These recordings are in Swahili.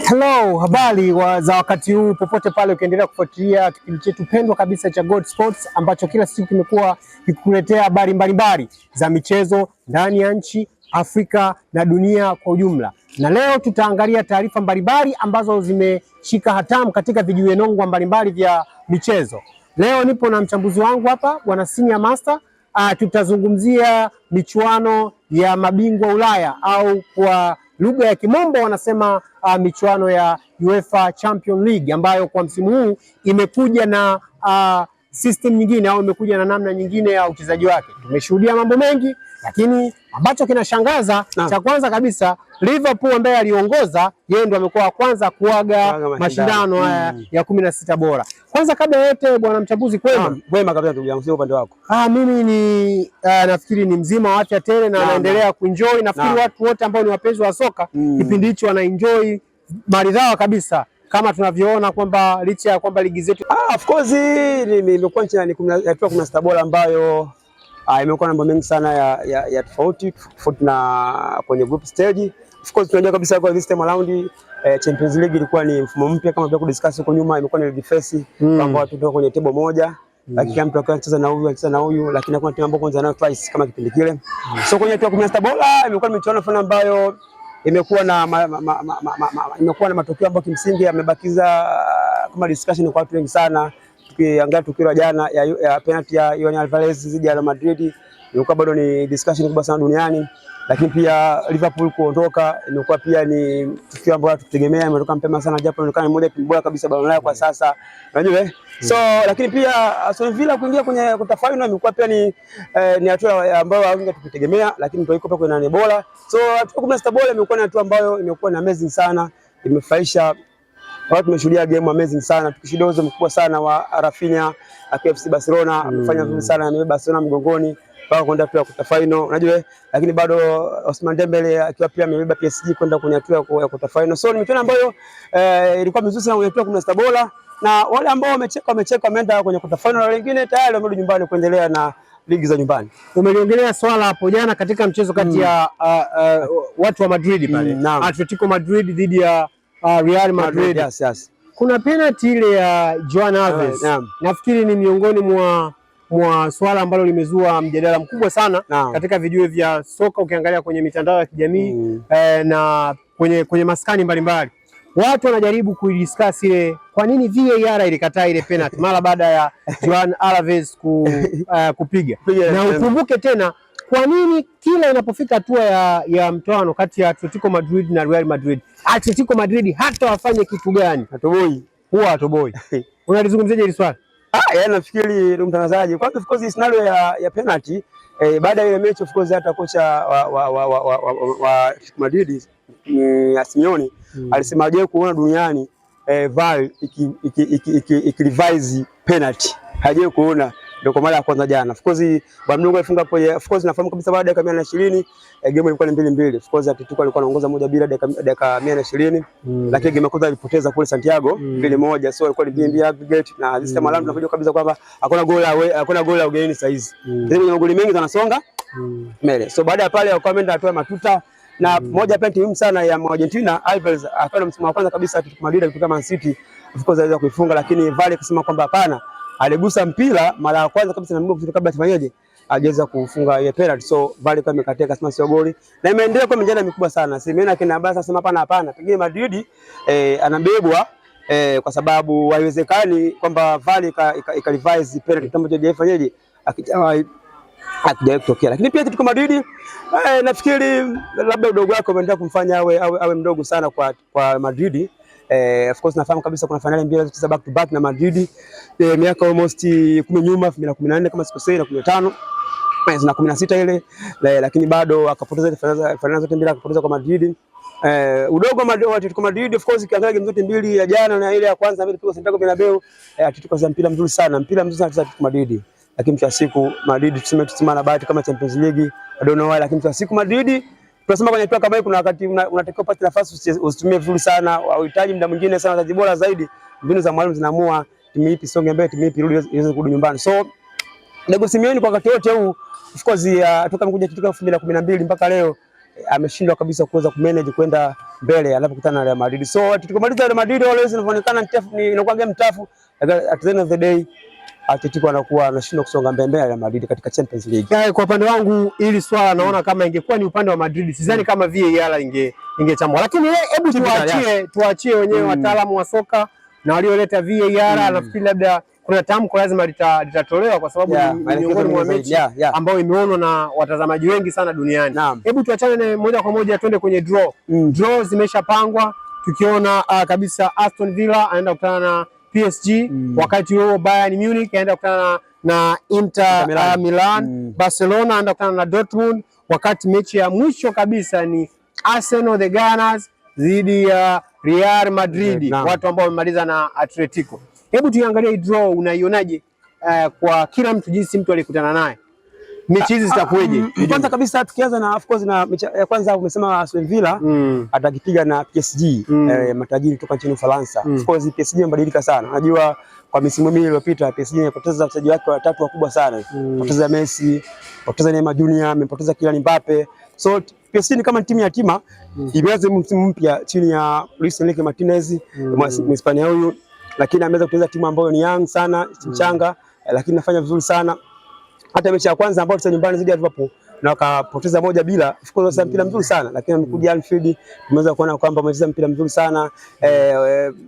Hello, habari za wakati huu popote pale ukiendelea kufuatilia kipindi chetu pendwa kabisa cha God Sports ambacho kila siku kimekuwa kikukuletea habari mbalimbali za michezo ndani ya nchi, Afrika na dunia kwa ujumla. Na leo tutaangalia taarifa mbalimbali ambazo zimeshika hatamu katika vijiwe nongwa mbalimbali vya michezo. Leo nipo na mchambuzi wangu hapa bwana Senior Master. Tutazungumzia michuano ya mabingwa Ulaya au kwa lugha ya kimombo wanasema michuano ya UEFA Champions League ambayo kwa msimu huu imekuja na system nyingine au imekuja na namna nyingine ya uchezaji wake. Tumeshuhudia mambo mengi, lakini ambacho kinashangaza cha kwanza kabisa, Liverpool ambaye aliongoza, yeye ndo amekuwa wa kwanza kuaga mashindano haya ya 16 bora. Kwanza kabla ya yote, bwana mchambuzi, kwema? Kwema kabisa ndugu yangu, sio upande wako? Mimi ni nafikiri ni mzima wa afya tele na naendelea kuenjoy. Nafikiri watu wote ambao ni wapenzi wa soka kipindi hicho wanaenjoy maridhawa kabisa, kama tunavyoona kwamba licha ya kwamba ligi zetu Of course imekuwa ni hatua 16 bora ambayo imekuwa na mambo mengi sana ya tofauti tofauti na kwenye group stage. Of course tunajua kabisa kwa this time around Champions League ilikuwa ni mfumo mpya kama tulivyo huko nyuma, imekuwa ni league phase kwamba watu kutoka kwenye table moja lakini kila mtu akawa anacheza na huyu, anacheza na huyu, lakini hakuna timu ambayo kwanza nayo twice kama kipindi kile. So kwenye hatua 16 bora imekuwa ni michuano fulani ambayo imekuwa na matokeo ambayo kimsingi yamebakiza kama discussion kwa watu wengi sana. Tukiangalia tukio la jana ya penalty ya Julian Alvarez dhidi ya Real Madrid imekuwa bado ni discussion kubwa sana duniani, lakini pia Liverpool kuondoka imekuwa pia ni tukio ambalo hatukutegemea, imetoka mapema sana, japo inaonekana ni moja ya timu bora kabisa barani Ulaya kwa sasa, unajua eh? So lakini pia Aston Villa kuingia kwenye quarter final imekuwa pia ni hatua ambayo hatukutegemea, lakini ndio iko pia kwenye nane bora. So hatua 16 bora imekuwa ni hatua ambayo imekuwa ni amazing sana, imefurahisha watu. Tumeshuhudia game amazing sana, tukishuhudia uwezo mkubwa sana wa Raphinha akiwa FC Barcelona, amefanya vizuri sana, amebeba Barcelona mgongoni mpaka kwenda hatua ya quarter final, unajua, lakini bado Ousmane Dembele akiwa pia amebeba PSG kwenda kwenye hatua ya quarter final. So ni michuano ambayo ilikuwa mizuri sana kwenye hatua 16 bora, na wale ambao wamecheka wamecheka, wameenda kwenye quarter final, na wengine tayari wamerudi nyumbani kuendelea na ligi za nyumbani. Umeliongelea swala hapo jana katika mchezo kati ya watu wa Madrid pale Atletico Madrid dhidi ya Real Madrid. Kuna penalty ile ya Joan Alves. Nafikiri ni miongoni mwa swala ambalo limezua mjadala mkubwa sana katika vijiwe vya soka, ukiangalia kwenye mitandao ya kijamii na kwenye maskani mbalimbali watu wanajaribu kuidiscuss ile, kwa nini VAR ilikataa ile penalty mara baada ya Juan Alves kupiga na ukumbuke tena kwa nini kila inapofika hatua ya mtoano kati ya Atletico Madrid na Real Madrid, Atletico Madrid hata wafanye kitu gani hatoboi, huwa hatoboi. Unalizungumziaje hili swala? Yaani nafikiri ndugu mtangazaji, kwanza of course scenario ya penalty baada ya ile mechi, of course hata kocha wa Madrid Simeone alisema hajawahi kuona duniani VAR iki revise penalty, hajawahi kuona, ndio kwa mara ya kwanza jana. Of course bwana mdogo alifunga kwenye, of course nafahamu kabisa baada ya dakika 120 game ilikuwa ni 2-2. Of course Atletico alikuwa anaongoza 1-0 dakika 120, lakini game ya kwanza alipoteza kule Santiago 2-1, so ilikuwa ni 2-2 aggregate, na this time around tunajua kabisa kwamba hakuna goal away, hakuna goal ya ugenini sasa hizi. Kwenye magoli mengi zanasonga mbele. So baada ya pale wakawa wameenda hatua matuta na moja penalty muhimu sana ya Argentina, Alvarez akawa msimu wa kwanza kabisa Atletico Madrid kutoka Man City, of course aliweza kuifunga, lakini VAR kusema kwamba hapana, aligusa mpira mara ya kwanza kabisa na mguu kabla afanyeje hajaweza kufunga ile penalty, so VAR kwa imekataa akasema sio goli, na imeendelea kwa mijadala mikubwa sana. Simeone akina Barca sema hapana, hapana, pengine Madrid anabebwa kwa sababu haiwezekani kwamba VAR ika revise penalty kitambo cha haifanyeje hakijawahi kutokea. Lakini pia Atletico Madrid nafikiri labda udogo wake umeendelea kumfanya awe mdogo sana kwa Madrid. Of course nafahamu kabisa kuna finali mbili alizocheza back to back na Madrid miaka almost 10 nyuma, 2014 kama sikosei na 15 na 16 ile, lakini bado akapoteza finali zote mbili, akapoteza kwa Madrid. Udogo wa Atletico Madrid, of course ukiangalia game zote mbili ya jana na ile ya kwanza ambayo ilipigwa Santiago Bernabeu, Atletico za mpira mzuri sana Atletico Madrid, lakini mwisho wa siku Madrid tuseme na bahati kama Champions League, I don't know why, lakini mwisho wa siku Madrid tunasema kwenye hatua kama hii kuna wakati unatakiwa upate nafasi usitumie vizuri sana, hauhitaji muda mwingine sana, wachezaji bora zaidi, mbinu za mwalimu zinaamua timu ipi isonge mbele, timu ipi irudi iweze kurudi nyumbani. So Diego Simeone kwa wakati wote huu, of course toka amekuja kutoka 2012 mpaka leo ameshindwa kabisa kuweza kumanage kwenda mbele anapokutana na Real Madrid. So Atletico Madrid, Real Madrid always inaonekana inakuwa game tough, at the end of the day Atletico anakuwa anashindwa kusonga mbele ya Real Madrid katika Champions League. Kwa upande wangu hili swala naona kama ingekuwa ni upande wa Madrid, sidhani kama VAR ingechambua, lakini hebu tuachie wenyewe wataalamu wa soka na walioleta VAR. Nafikiri labda kuna tamko lazima litatolewa kwa sababu ni miongoni mwa mechi ambayo imeonwa na watazamaji wengi sana duniani. Hebu tuachane na moja kwa moja twende kwenye draw. Draw zimeshapangwa tukiona kabisa Aston Villa anaenda kukutana na PSG, wakati huo Bayern Munich anaenda kukutana na Inter Milan, Barcelona anaenda kukutana na Dortmund, wakati mechi ya mwisho kabisa ni Arsenal the Gunners dhidi ya Real Madrid, watu ambao wamemaliza na Atletico. Hebu tuiangalie draw, unaionaje kwa kila mtu jinsi mtu alikutana naye? Mechi hizi zitakuwaje? Kwanza kabisa tukianza na of course na mechi ya kwanza umesema Aston Villa atakipiga na PSG, matajiri kutoka nchini Ufaransa. Of course PSG imebadilika sana. Unajua kwa misimu miwili iliyopita PSG imepoteza wachezaji wake watatu wakubwa sana. Poteza Messi, poteza Neymar Junior, amepoteza Kylian Mbappe. So PSG ni kama timu yatima, imeanza msimu mpya chini ya Luis Enrique Martinez, Mhispania huyu, lakini ameweza kutengeneza timu ambayo ni young sana, mchanga, lakini inafanya vizuri sana. Hata mechi ya kwanza ambayo tulicheza nyumbani dhidi ya Liverpool na wakapoteza 1-0, of course mpira mzuri sana, lakini amekuja Anfield tumeweza kuona kwamba amecheza mpira mzuri sana.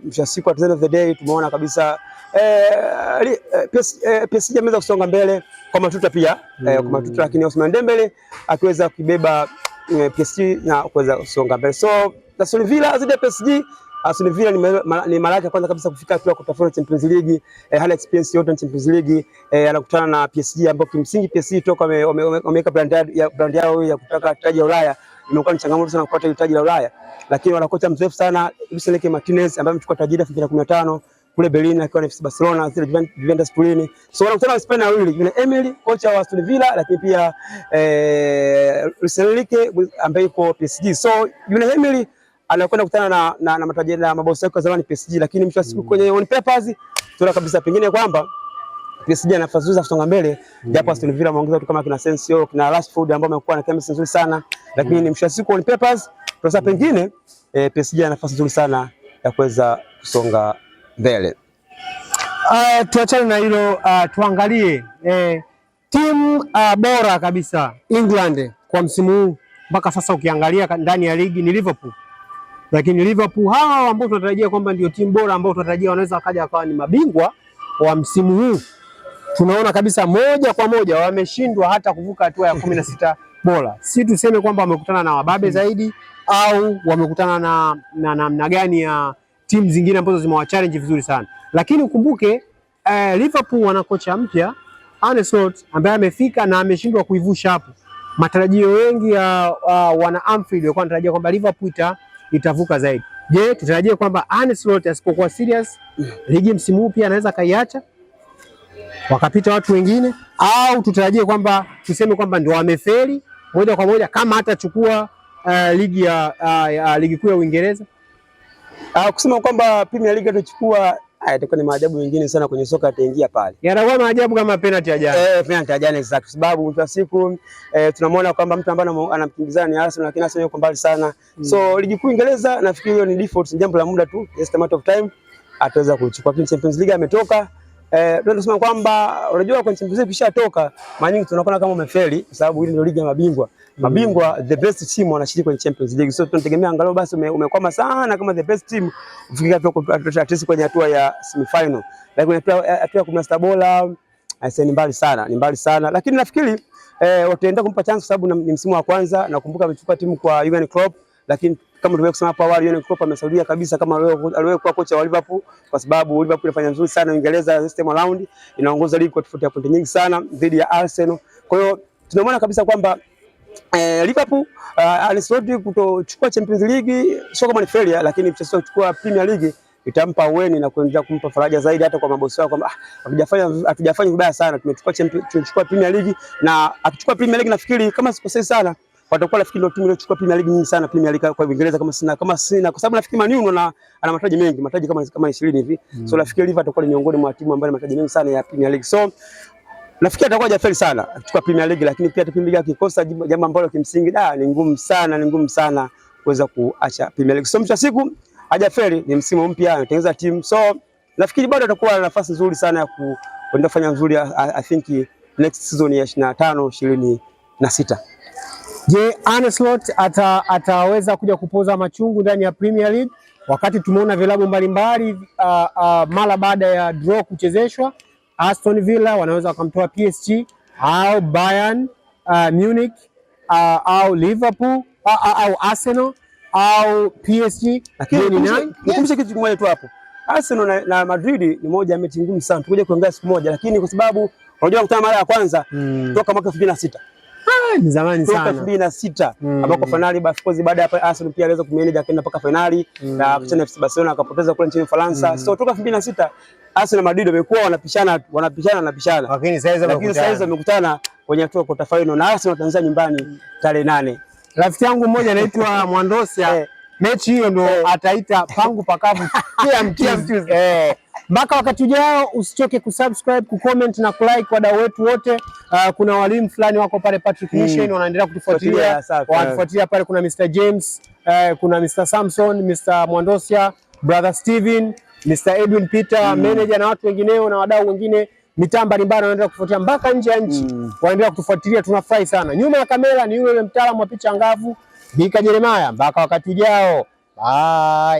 Mwisho wa siku at the end of the day tumeona kabisa PSG ameweza kusonga mbele kwa matuta pia, kwa matuta, lakini Ousmane Dembele akiweza kubeba PSG na kuweza kusonga mbele. So Aston Villa dhidi ya PSG, Aston Villa ni mara yake ya kwanza kabisa kufika hatua ya kutafuta Champions League, hana experience yote Champions League, anakutana na PSG ambao kimsingi PSG toka wameweka brand yao ya kutaka taji ya Ulaya, imekuwa ni changamoto sana kupata taji la Ulaya, lakini wana kocha mzoefu sana Luis Enrique Martinez ambaye amechukua taji 2015 kule Berlin akiwa na FC Barcelona, zile Juventus Turin. So wanakutana na Spain wawili, yule Emery kocha wa Aston Villa, lakini pia Luis Enrique ambaye yuko PSG. So yule Emery anakwenda kukutana na matajiri na mabosi wake wa zamani PSG, lakini mwisho wa siku kwenye on papers tunaona kabisa pengine kwamba PSG ana nafasi nzuri za kusonga mbele, japo Aston Villa wameongeza watu kama kina Asensio, kina Rashford ambao wamekuwa na chemistry nzuri sana, lakini mwisho wa siku on papers tunasema pengine PSG ana nafasi nzuri sana ya kuweza kusonga mbele. Tuachane na hilo, tuangalie timu bora kabisa England kwa msimu huu mpaka sasa ukiangalia ndani ya ligi ni Liverpool. Lakini Liverpool hawa ambao tunatarajia kwamba ndio timu bora ambao tunatarajia wanaweza wakaja wakawa ni mabingwa wa msimu huu, tunaona kabisa moja kwa moja wameshindwa hata kuvuka hatua ya 16 bora. Si tuseme kwamba wamekutana na wababe zaidi au wamekutana na namna gani ya timu zingine ambazo zimewachallenge vizuri sana, lakini ukumbuke Liverpool wana kocha mpya Arne Slot ambaye amefika na ameshindwa kuivusha hapo. Matarajio wengi ya wana Anfield walikuwa wanatarajia kwamba Liverpool itavuka zaidi. Je, tutarajie kwamba Arne Slot asipokuwa serious ligi msimu huu pia anaweza kaiacha wakapita watu wengine, au tutarajie kwamba tuseme kwamba ndio wamefeli moja kwa moja kama hatachukua ligi ya ligi kuu ya Uingereza? Kusema kwamba Premier League atachukua itakuwa ni maajabu mengine sana kwenye soka ataingia pale. Yatakuwa maajabu kama penalty ya jana. Penalty ya jana exact. Kwa sababu mwisho wa siku tunamwona kwamba mtu ambaye anamkimbizana ni Arsenal, lakini Arsenal yuko mbali sana. So ligi kuu Uingereza nafikiri hiyo ni default, ni jambo la muda tu, just a matter of time ataweza kuchukua. Lakini Champions League ametoka. Tunasema kwamba unajua kwenye Champions League ukishatoka mara nyingi tunaona kama umefeli kwa sababu hili ndio ligi ya mabingwa. Mabingwa the best team wanashiriki kwenye Champions League. So tunategemea angalau basi umekwama sana kama the best team ufike at least kwenye hatua ya semi final. Lakini kwenye hatua ya 16 bora ni mbali sana, ni mbali sana. Lakini nafikiri wataenda kumpa chance kwa sababu ni msimu wa kwanza. Nakumbuka amechukua timu kwa Jurgen Klopp, lakini kama tulivyokusema hapo awali Jurgen Klopp amesaidia kabisa kama aliwahi kuwa kocha wa Liverpool, kwa sababu Liverpool inafanya vizuri sana Uingereza this time around, inaongoza ligi kwa tofauti ya pointi nyingi sana dhidi ya Arsenal. Kwa hiyo tunaona kabisa kwamba Liverpool Arne Slot kutochukua Champions League sio kama ni failure, lakini mchezo kuchukua Premier League itampa uweni na kuendelea kumpa faraja zaidi hata kwa mabosi wao kwamba hatujafanya vibaya sana, tumechukua Premier League. Na akichukua Premier League nafikiri kama sikosei sana watakuwa nafikiri ndio timu iliyochukua Premier League nyingi sana Premier League kwa Uingereza kama sina kwa sababu nafikiri Man U ana mataji mengi, mataji kama 20 hivi. So nafikiri Liverpool atakuwa ni miongoni mwa timu ambayo mataji mengi sana ya Premier League. So Nafikiri atakuwa hajafeli sana kuchukua Premier League, lakini pia hata Premier League akikosa, jambo ambalo kimsingi da ni ngumu sana, ni ngumu sana kuweza kuacha Premier League. So mwisho wa siku hajafeli, ni msimu mpya, anatengeneza timu. So nafikiri bado atakuwa na nafasi nzuri sana ya kuenda kufanya nzuri, I think next season ya 25 26. Je, Arne Slot ataweza kuja kupoza machungu ndani ya Premier League wakati tumeona vilabu mbalimbali mara baada ya draw kuchezeshwa, Aston Villa wanaweza wakamtoa PSG au Bayern Munich au Liverpool au Arsenal au PSG. Lakini Je, ni nani? nikumbushe kitu kimoja tu hapo. Arsenal na Madrid ni moja ya mechi ngumu sana. Tukuje kuongea siku moja, lakini kwa sababu unajua kukutana mara ya kwanza toka mwaka 2006. Ah, ni zamani Toka sana. 2006 ambako finali of course baada ya hapo Arsenal pia aliweza kumanage akaenda mpaka finali na kucheza na FC Barcelona akapoteza kule nchini Ufaransa. So toka 2006 Arsenal na Madrid wamekuwa wanapishana wanapishana wanapishana. Lakini sasa Lakini sasa hizi wamekutana kwenye hatua ya quarter final na Arsenal wataanzia nyumbani tarehe 8. Rafiki yangu mmoja anaitwa Mwandosia, mechi hiyo ndo ataita pangu pakavu kila mchuzi. Mpaka wakati ujao, usichoke kusubscribe, kucomment na kulike wadau wetu wote. Kuna walimu fulani wako pale Patrick Mission wanaendelea kutufuatilia, Fuatilia, safi. wanatufuatilia pale. Kuna Mr James, kuna Mr Samson, Mr Mwandosia, Brother Steven, Mr Edwin Peter, manager na watu wengineo na wadau wengine mitaa mbalimbali wanaendelea kutufuatilia mpaka nje ya nchi wanaendelea kutufuatilia, tunafurahi sana. Nyuma ya kamera ni yule yule mtaalamu wa picha angavu Bika Jeremiah. Mpaka wakati ujao, bye.